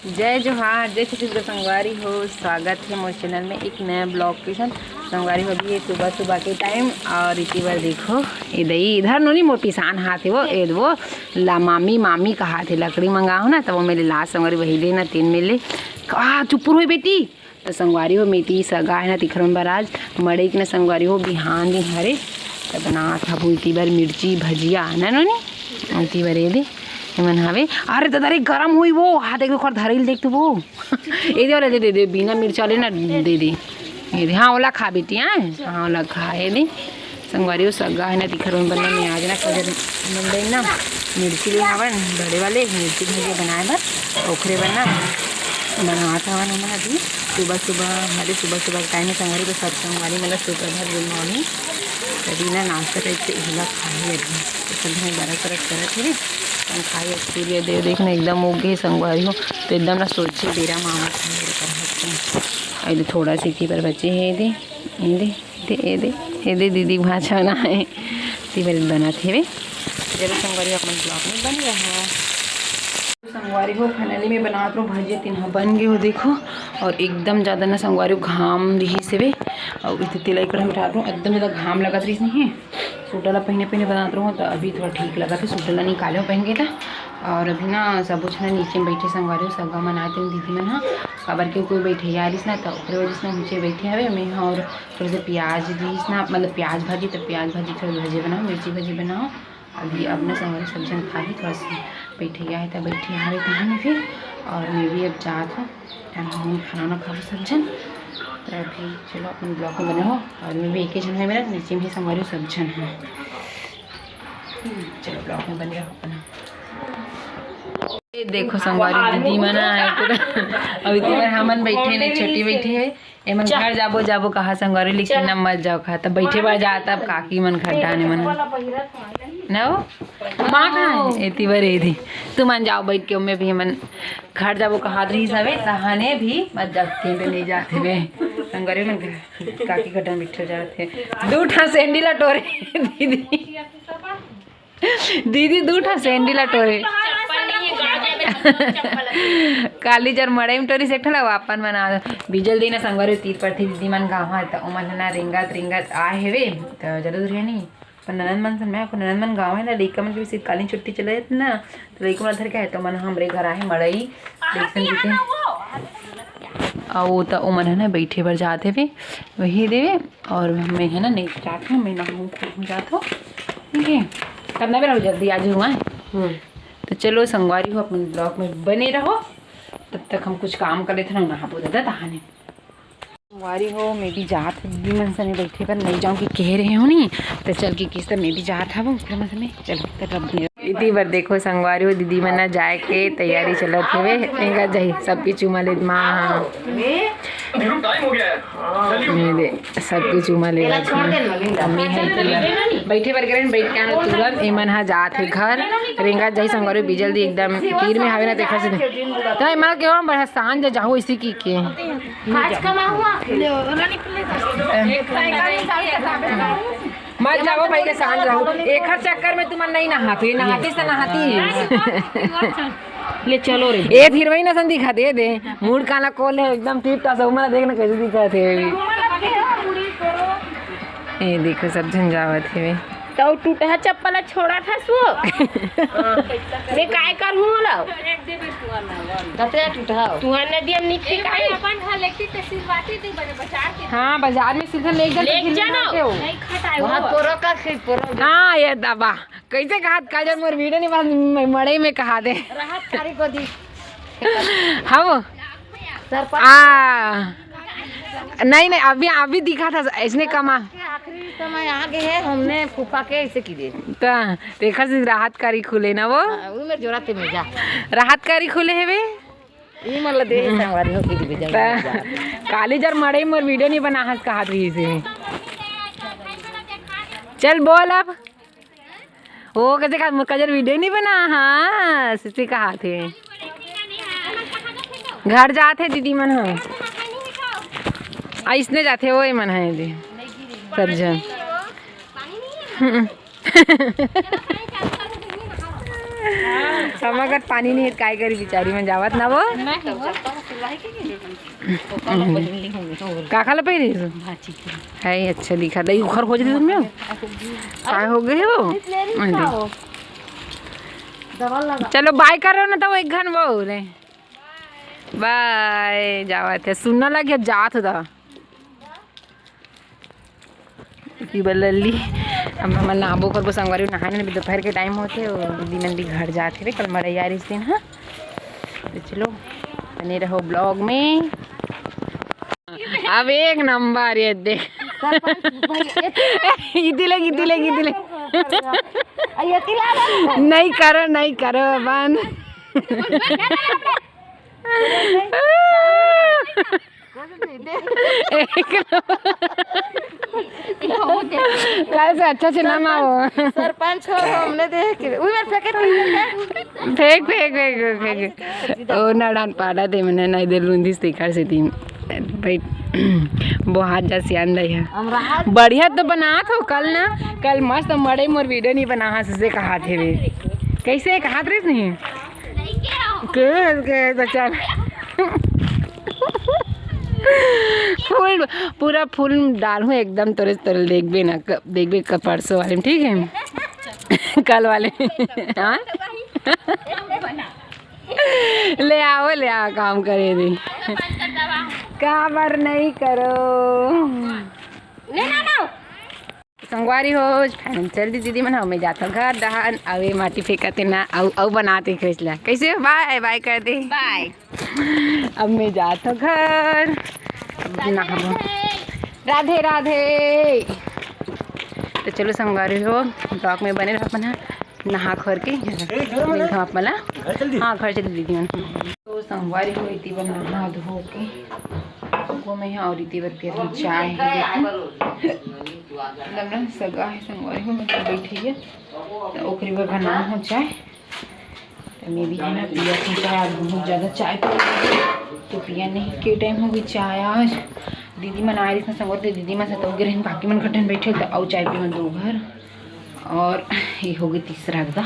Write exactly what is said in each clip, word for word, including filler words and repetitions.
जय जोहार, जय छत्तीसगढ़ संगवारी हो, स्वागत हे मोर चैनल में एक नया ब्लॉग के साथ। संगवारी हो, अभी ये सुबह सुबह के टाइम और इति बर देखो, ये दई इधर नोनी मोर पिसान हाथ हे वो, ए वो ला मामी, मामी कहा थे, लकड़ी मंगा हो ना, तब वो मेरे लास्ट संगवारी वही लेना तीन मिले। आ चुपुर हुई बेटी। तो संगवारी हो, मेटी सगा है ना तिखरम बराज मड़े के ना संगवारी हो, बिहान दिन हरे। तब बनात हबो इति बर मिर्ची भजिया ना नोनी, इति बर ये दे एमन हवे। अरे दादा रे, गरम हुई वो, हाथ एक दो खर धरई ल देख तो वो। ए दे वाला दे, दे दे, बिना मिर्चा ले ना दे दे। ये दे, हाँ, ओला खा बेटी, हाँ, हाँ, ओला खा, ये दे। संगवारी हो, सगा है ना तिखरम बनना में आज ना कजर मंडई ना मिर्ची ले हवन बड़े वाले मिर्ची भजिया बनाए बर, ओखरे बर ना बनात हवन हमन अभी। सुबह सुबह, हमारे सुबह सुबह के टाइम में संगवारी तो सब संगवारी मतलब सुप्रभात, गुड मॉर्निंग। तभी ना नाश्ता टाइप से हिला खाई अभी। तो सब जने बरस बरस करत हे, हम खाई। अब सूर्य देव देखना एकदम उग गए संगवारी हो, तो एकदम ना सोचे बेरा मामा खाए ऊपर हटते। अरे थोड़ा सी की पर बचे हे, दे, दे, दे, दे, दे, दीदी भाषा ना है, ती बल बनात हेवे। जरूर संगवारी हो, अपन ब्लॉग में बने रहो। संगवारी हो, फाइनली मैं बनात रहूँ भजिया, तीन ह बन गए हो, देखो। और एकदम ज़्यादा ना संगवारी हो, घाम रिहिस हेवे, और इते तेलाई कढ़ा उठात रहूँ, एकदम ज़्यादा घाम लगत रहिस नहीं है। सूटर ला पहिने पहिने बनात रहूँ, तो अभी थोड़ा ठीक लगत हे, सूटर ला निकाले हूँ पहन के था। और अभी ना सबो झन नीचे में बैठे संगवारी हो, सगा मन आए तेन दीदी मन ह, काबर के कोई बैठे आ रिहिस ना, तो ओकरे वजह से ना नीचे बैठे हवे। मैं ह और थोड़ा से प्याज दिस ना, मतलब प्याज भाजी, तो प्याज भाजी थोड़ा भजे बनाओ, मिर्ची भजे बनाओ। अभी अब ना संगवारी सब झन खाही, थोड़ा सा बैठे आए तो बैठे हवे कहाँ नहीं फिर। और मैं भी अब जात हूँ, हम खाना ना खाबो सब झन। तो अभी चलो अपन ब्लॉग में बने रहो, और मैं भी एक ही झन है, मेरा नीचे में संगवारी सब झन है। हम्म, चलो ब्लॉग में बने रहो अपना। ये देखो संगवारी दीदी मन आए पूरा। अभी तो हमन बैठे नहीं, छोटी बैठी है। एमन घर जाबो जाबो कहा संगवारी, लेकिन ना मत जाओ कहा, तब बैठे बर जाता अब काकी मन खड्डा ने मन। ना हो? माँ कहाँ है? एती बर एदी। तुमन जाओ बैठ के, ओमे भी एमन घर जाबो कहा रही सबे, तहाने भी मत जाओ, के नहीं जाते वे। संगवारी मन काकी खड्डा में बैठे जाते। दू ठा सैंडिल टोरे दीदी। दीदी दू ठा सैंडिल टोरे। काली जर मड़ई में टोरी से ठला अपन मना। बिजल दिन संगवारी तीर पड़थे दीदी मन गाँव है, त ओमन ह ना रेंगत रेंगत आए हेवे, त जरूर है नहीं। पर ननद मन सन मैं, ननद मन गाँव है ना, लइका मन के भी शीतकालीन छुट्टी चले जाथे ना, तो लइका मन धर के आए, तो मन हमरे घर आहे मड़ई, देख सन जीते। अउ त ओमन ह ना बैठे बर जात हेवे, वही देवे। और मैं है ना नहीं जात हूँ, मैं नहाऊँ फिर हूँ जात हूँ, ठीक है। तब ना बेरा जल्दी आ जाऊँ, आए। हम्म। तो चलो संगवारी हो, अपन ब्लॉग में बने रहो, तब तक हम कुछ काम कर लेते ना, नहाबो दादा तहाने। संगवारी हो, मैं भी जात हूँ, दीदी मन सने बैठे पर नहीं जाऊँ कि कह रहे हो नहीं, तो चल के किस मैं भी जात हूँ, ओकरे मन सने। चलो, तो रब ने इति बर देखो संगवारी हो, दीदी मन ना जाए के तैयारी चलत हवे। एंगा जाही सबके चुमा लेत माँ। ये दे, सबके चुमा ले रखी। मम्मी है कि बैठे बर करें, बैठ के आना तुरंत। एमन हा जात हे घर, रेंगा जाही संगवारी, बिजल दी एकदम तीर में हवे ना, देखा से। तो एमन के बड़ा सांझ जाहू इसी की के। आज कमा हुआ। मत जाओ भाई के सांझ रहू। एखर चक्कर में तुमन नहीं नहाते, नहाते से नहाती। ले चलो रे। ए फिर वही नसन दिखा दे दे। मूड काला कोल है एकदम टिप टाप, उमर देख ना कैसे दिखा थे अभी। ए देखो सब झन जावत हे। तो टूटा चप्पल छोड़ा था सो। मैं काय कर हूँ ला। कते टूटा? तू अन्य दियम निकली काई? अपन घर लेके ते सिलवाते दे बने बचा के। हाँ, बाजार में सीधा ले जा, ले तो फिर जानो। लेके आओ। नहीं खटाए वहाँ वो। पोरो का खी-, पोरो। हाँ, ये दबा। कैसे कहा, काजल मोर वीडियो नहीं बना, म-, मड़ई में कहा दे। राहत कारी को दी। हम सरपंच। आ, नहीं, नहीं, अभी, अभी दिखा था, इसने कमा। के आखिरी समय आ गए हैं, हमने फूफा के ऐसे की दे। ता, देखा से राहत कारी खुले ना वो। हाँ, वो मेरे जोड़ा ते में जा। राहत कारी खुले है वे। ई मन ला दे संगवारी हो की दिबे जल्दी ता, जा। काली जर मड़ई मोर वीडियो नहीं बना हस कहा रही से। चल बोल अब। ओ, कैसे कहा, कजर वीडियो नहीं बना? हाँ, सच्ची कहा थे। घर जात हे दीदी मन ह। अइसने जात हे, ओए मन है दे। सब झन। हम्म। हम अगर पानी नहीं है, काय करी बिचारी मन जावत ना वो। काखा ला पहिरी? है, अच्छा दिखा दे, उखर हो जाते तुम। काय हो गए वो? चलो बाय करो ना, तो एक घन वो रे। बाय, जावत है, सुनना लगे, अब जात हो दा। पीबर लल्ली, हम, हमन नहाबो करबो संगवारी, नहाए में दोपहर के टाइम होथे, अउ दीदी मन भी घर जात हे, कल मड़ई आरिस दिन, हाँ। तो चलो, बने रहो ब्लॉग में। अब एक नंबर ये देख। इदी ले, इदी ले, इदी ले। नहीं करो, नहीं करो, बंद। एक नंबर। कल से अच्छा से ना माओ। सरपंच हो, हमने देख के, उई मेरे फेंके थे। फेंक, फेंक, फेंक, फेंक, फेंक। ओ, नड़ान पाड़ा दे, मैंने नहीं दे लूंदी स्टिकर से तीन। भाई, वो हाथ जा सियान दई है। बढ़िया तो बनात हो कल ना, कल मस्त मड़ई मोर वीडियो नहीं बना, हंस से कहा थे वे। कैसे कहा थे नहीं? के, के, बच्चा। फुल, पूरा फुल डालहूँ एकदम तोरे, तोरे देखबे ना, क-, देखबे क-, परसों वाले में, ठीक है? कल वाले। हाँ? ले आओ, ले आओ, काम करे दे। काबर नहीं करो? संगवारी हो, final चल दी दीदी मन, अब मैं जात हूँ घर डहन। अउ ये माटी फेंकत हे ना, अउ, अउ बनात हे खिचला। कैसे? बाय, बाय कर दे। बाय। अब मैं जात हूँ घर, अब नहाबो। राधे राधे। तो चलो संगवारी हो, ब्लॉग में बने रहो अपन, हाँ। नहा खोर के मिलत हूँ आप मन ला। हाँ, घर चल दीदी मन। तो संगवारी हो, इति बर नहा धो के वो मैं यहाँ और इति बर पियत हूँ चाय है, देखो। मतलब ना सगा है संगवारी हो, मैं तो बैठी है, तो ओकरे बर बनाए हूँ चाय। तो मैं भी है ना पियत हूँ चाय, आज बहुत ज़्यादा चाय पी ली, तो पिया नहीं, के टाइम हो गई चाय आज। दीदी मन आए रहिस ना संगवारी, तो दीदी मन से तो गिर काकी मन खटन बैठे, तो अउ चाय पी मन दो घर। और ये हो गई तीसरा गदा।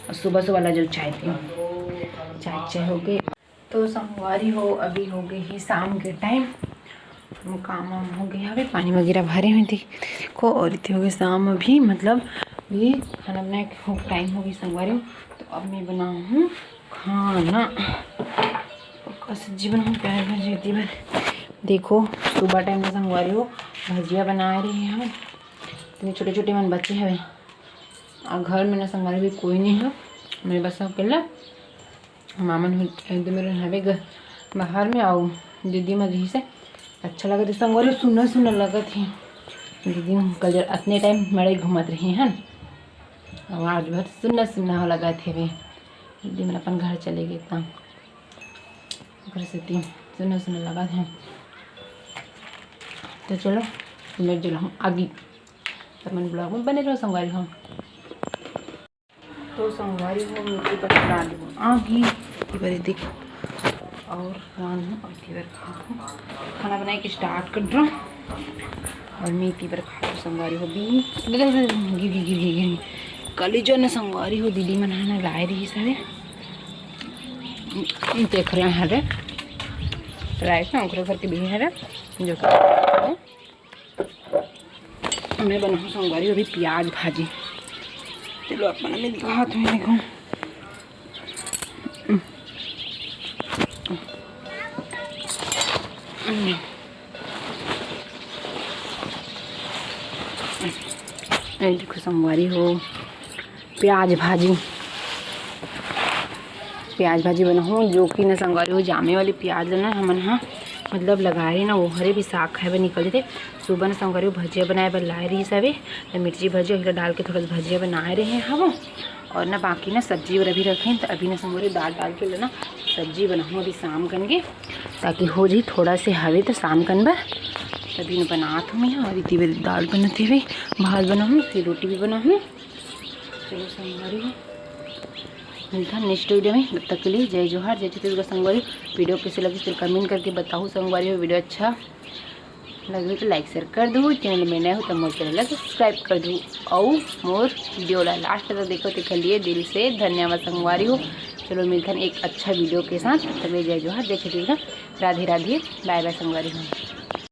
और सुबह सुबह ला जो चाय पी, चाय, चाय हो गई। तो संगवारी हो, अभी हो गई ही शाम के टाइम, काम वाम हो गया हवे, पानी वगैरह भरे हुए थे। देखो, और इतनी हो गई शाम अभी, मतलब ये खाना बनाए के हो टाइम हो गई संगवारी हो। तो अब मैं बनाऊँ हूँ खाना, पक्का सब्जी बनाऊँ, प्याज भाजी इतनी बार। देखो, सुबह टाइम में संगवारी हो भजिया बनाए रहे हैं, इतने छोटे छोटे मन बचे हवे। और घर में ना संगवारी भी कोई नहीं है, मैं बस अकेला। मामन हो, एकदम मेरे हवे ग-, बाहर में, अउ दीदी मन रहिस हे। अच्छा लगत हे संगवारी, सुन्ना सुन्ना लगत हे। दीदी मन कल जर अतने टाइम मड़ई घूमत रहे हन, अउ आज भर सुन्ना सुन्ना हो लगत हे। दीदी मन अपन घर चले गए, त ओकर सेती सुन्ना सुन्ना लगत हे। तो चलो, मैं चलो हम आगे, त मन ब्लॉग में बने रहो संगवारी हो। तो संगवारी हो, मैं इतनी बर डाल दूँ आगी, इतनी बर देखो, और रांध हूँ, और इतनी बर खात हूँ। खाना बनाए के स्टार्ट कर रहा हूँ, और मैं इतनी बर खात हूँ संगवारी हो। भी गिर, गिर, गिर, गिर, गिर, गिर। कल ही जो ना संगवारी हो, दीदी मन ह ना लाए रहिस हवे, देख रहे हैं हरे राइस ना, ओकरे घर के भी हरे, जो कि मैं बनाहूँ संगवारी अभी प्याज भाजी। चलो, अपन में दिखात हूँ, देखो। ये देखो संगवारी हो, प्याज भाजी, प्याज भाजी बनाहूँ, जो कि ना संगवारी हो, जामे वाली प्याज ल ना हमन ह मतलब लगाए रहे ना, वो हरे भी साग खाए बर निकल जथे। सुबह ना संगवारी हो भजिया बनाए बर लाए रहिस हवे, त मिर्ची भजिया, ओला डाल के थोड़ा सा भजिया बनाए रहे हवो, और ना बाकी ना सब्जी बर अभी रखे, त अभी ना संगवारी हो दाल डाल के ना सब्जी बनाहूँ अभी शाम कन के, ताकि हो जाही थोड़ा से हवे त शाम कन बर। तभी ना बनात हूँ मैं, और इतनी बर दाल बनत हवे, भात बनाहूँ, फिर रोटी भी बनाहूँ। चलो संगवारी हो, मिलता है नेक्स्ट वीडियो में। तब तक के लिए जय जोहार, जय छत्तीसगढ़ संगवारी। वीडियो कैसे लगी, फिर कमेंट करके बताओ संगवारी हो। वीडियो अच्छा लगे तो लाइक शेयर कर दू, चैनल में नए हो तो मोर चैनल ला सब्सक्राइब कर दू, अउ मोर वीडियो ला लास्ट तक देखो तेकर लिए दिल से धन्यवाद संगवारी हो। चलो मिलथन एक अच्छा वीडियो के साथ, तबे जय जोहार, जय छत्तीसगढ़, राधे राधे, बाय बाय संगवारी हो।